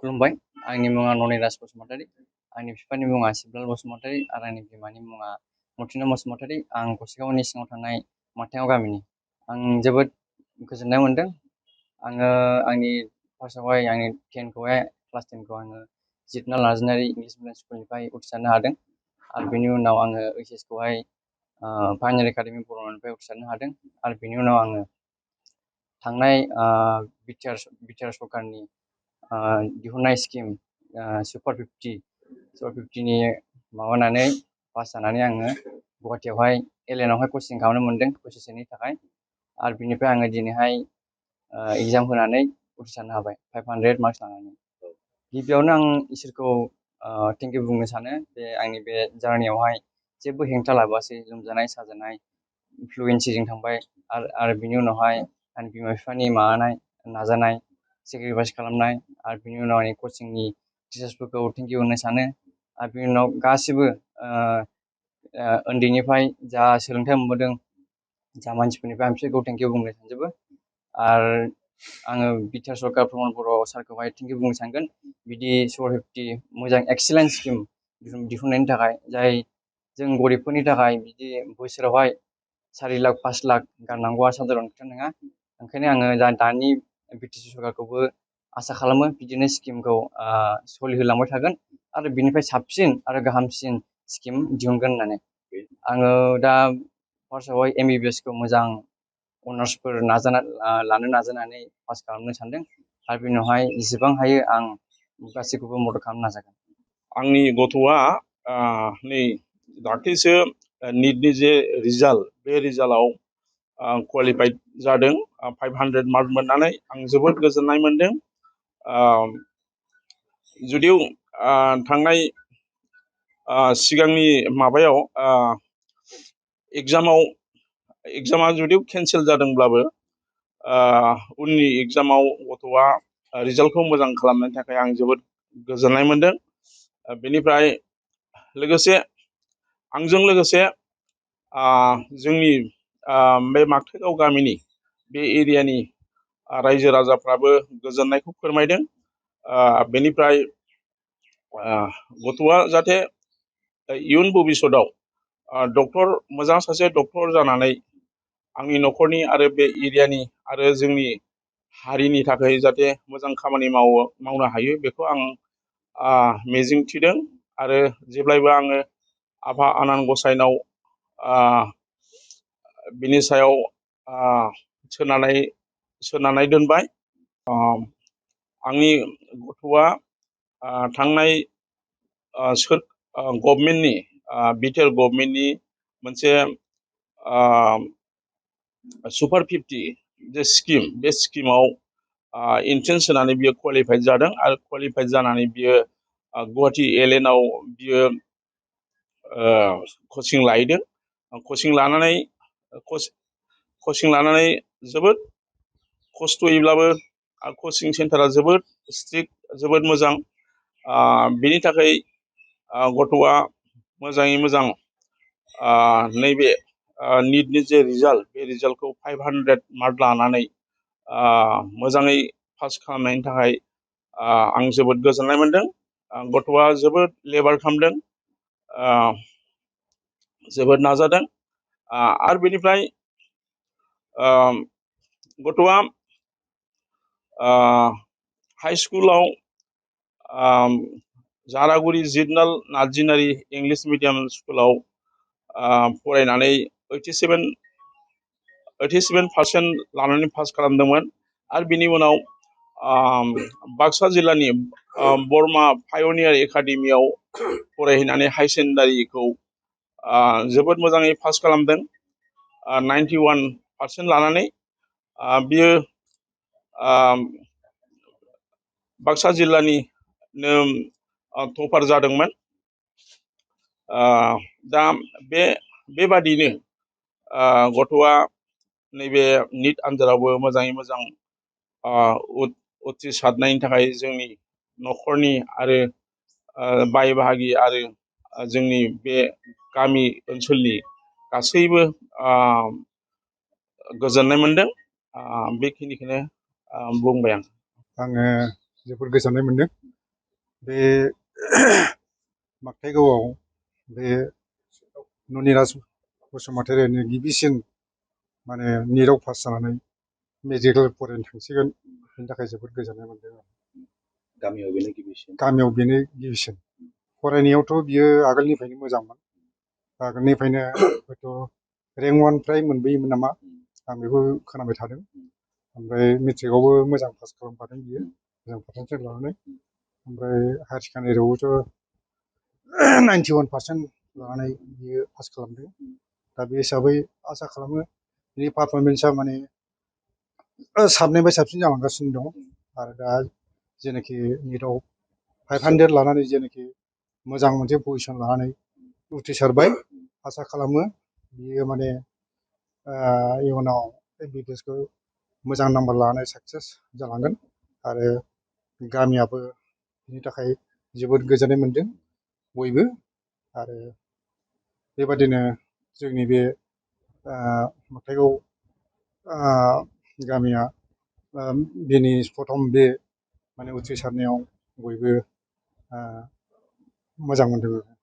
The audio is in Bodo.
खुलुमबाय। आंनि मुङा ननिराज बसुमतारी। आंनि बिफानि मुङा सिब्लाल बसुमतारी आरो आंनि बिमानि मुङा मथिना बसुमतारी। आं गसाइगावनि सिङाव थानाय माथायाव गामिनि। आं जोबोद गोजोननाय मोनदों। आङो आंनि फार्स्टआवहाय आंनि क्लास 10खौ आङो जितनाल नार्जारी इंलिश मिडियाम स्कुलनिफ्राय उथ्रिसारनो हादों आरो बेनि उनाव आङो ओइस खौहाय फाइनाल एकाडेमि बर'निफ्राय उथ्रिसारनो हादों आरो बेनि उनाव आङो थांनाय बिटिआर सरकारनि दिहुननाय स्किम सुपार 50नि माबानानै पास जानानै आङो गुवाहाटियावहाय एलएनआवहाय कचिं खालामनो मोनदों बोसोरसेनि थाखाय आरो बिनिफ्राय आङो दिनैहाय एग्जाम होनानै उथ्रिसारनो हाबाय 500 मार्क्स लानानै। गिबियावनो आं इसोरखौ थेंक इउ बुंनो सानो जे आंनि बे जार्नियावहाय जेबो हेंथा लाबोआसै। लोमजानाय साजानाय फ्लुयेन्सिजों थांबाय आरो बिनि उनावहाय आंनि बिमा बिफानि नाजानाय सेक्रिफाइस खालामनाय आरो बिनि उनाव आंनि कचिंनि टिचार्सफोरखौ थेंक इउ होनो सानो आरो बिनि उनाव गासिबो उन्दैनिफ्राय जा सोलोंथाइ मोनबोदों जा मानसिफोरनिफ्राय आं बिसोरखौ थेंक इउ बुंनो सानजोबो आरो आङो बिटिआर सरकार प्रमद बर' सारखौहाय थेंक इउ बुंनो सानगोन बिदि सुपार 50 मोजां एक्सिलेन्ट स्किम दिहुननायनि थाखाय जाय जों गरिबफोरनि थाखाय बिदि बोसोरावहाय 4 लाख 5 लाख गारनांगौआ साधारन खोथा नङा। ओंखायनो आङो दानि बिटिसि सरकारखौबो आसा खालामो बिदिनो स्किमखौ सोलिहोलांबाय थागोन आरो बिनिफ्राय साबसिन आरो गाहामसिन स्किम दिहुनगोन होननानै। आङो दा फार्स्टआवहाय एमबिबिएसखौ मोजां अनार्सफोर लानो नाजानानै पास खालामनो सानदों आरो बिनि उनावहाय जेसेबां हायो आं गासैखौबो मदद खालामनो नाजागोन। आंनि गथ'आ नै दाख्लैसो निटनि जे रिजाल्ट बे रिजाल्टआव क्वालिफाइड जादों 500 मार्क मोननानै आं जोबोद गोजोननाय मोनदों। जुदिव थांनाय सिगांनि माबायाव एग्जामा जुदिव केन्सेल जादोंब्लाबो उननि एग्जामाव गथ'आ रिजाल्टखौ मोजां खालामनायनि थाखाय आं जोबोद गोजोननाय मोनदों। बेनिफ्राय लोगोसे आंजों लोगोसे जोंनि बे माकथागाव गामिनि बे एरियानि रायजो राजाफ्राबो गोजोननायखौ फोरमायदों। बेनिफ्राय गथ'आ जाहाथे इयुन भबिसतआव मोजां सासे डक्टर जानानै आंनि न'खरनि आरो बे एरियानि आरो जोंनि हारिनि थाखाय जाहाथे मोजां खामानि मावनो हायो बेखौ आं मिजिं थिदों आरो जेब्लायबो आङो आफा आनान गसाइनाव बिनि सायाव सोनारनाय दोनबाय। आंनि गथ'आ थांनाय गभर्नमेन्टनि बिटिआर गभर्नमेन्टनि मोनसे सुपार 50 जे स्किम बे स्किमाव एन्ट्रेन्स होनानै बियो क्वालिफाइड जादों आरो क्वालिफाइड जानानै बियो गुवाहाटि एलएनआव बियो कचिं लाहैदों। कचिं लानानै जोबोद खस्थ'यैब्लाबो कचिं सेन्टारा जोबोद स्ट्रिक्ट जोबोद मोजां। बेनि थाखाय गथ'आ मोजाङै मोजां नैबे निटनि जे रिजाल्ट बे रिजाल्टखौ 500 मार्क लानानै मोजाङै पास खालामनायनि थाखाय आं जोबोद गोजोननाय मोनदों। गथ'आ जोबोद लेबार खालामदों, जोबोद नाजादों आरो बेनिफ्राय गथ'आ हाइ स्कुलाव जारागुरि जितनाल नार्जारी इंलिश मिडियाम स्कुलाव फरायनानै 87% लानानै पास खालामदोंमोन आरो बिनि उनाव बाक्सा जिल्लानि बरमा पायनियार एकाडेमियाव फरायहैनानै हाई सेकेन्डारिखौ जोबोद मोजाङै पास खालामदों 91% लानानै। बियो बाक्सा जिल्लानिनो टपार जादोंमोन। दा बेबादिनो गथ'आ नैबे निट आनजादावबो मोजाङै मोजां उथ्रिसारनायनि थाखाय जोंनि न'खरनि आरो बाय बाहागि आरो जोंनि बे गामि ओनसोलनि गासैबो गोजोननाय मोनदों। बेखिनिखौनो बुंबाय आं। आङो जोबोद गोजोननाय मोनदों बे मागथाइगावआव बे ननिराज बसुमतारियानो गिबिसिन माने निटआव पास जानानै मेडिकेल फरायनो थांसिगोन बेनि थाखाय जोबोद गोजोननाय मोनदों गामियाव बेनो गिबिसिन फरायनायावथ' बियो आगोलनिफ्रायनो मोजांमोन आगोलनिफ्रायनो हयथ' रेंक 1 फ्राय मोनबोयोमोन नामा आं बेखौ खोनाबाय थादों ओमफ्राय मेट्रिकआवबो मोजां पास खालामखादों बियो मोजां पार्सेन्टेज लानानै ओमफ्राय हायार सेकेन्डारियावबोथ' 91% लानानै बियो पास खालामदों दा बे हिसाबै आसा खालामो बिनि पारफरमेन्सआ माने साबसिननिफ्राय साबसिन जालांगासिनो दं आरो दा जेनाखि निटआव 500 लानानै जेनाखि मोजां मोनसे पजिसन लानानै उथ्रिसारबाय आसा खालामो बियो माने इयुनाव एमबिबिएसखौ मोजां नाम्बार लानानै साक्सेस जालांगोन आरो गामियाबो बिनि थाखाय जोबोद गोजोननाय मोनदों बयबो आरो बेबादिनो जोंनि बे मागथाइगाव गामिया बेनि प्रथम बे माने उथ्रिसारनायाव बयबो मोजां मोनदों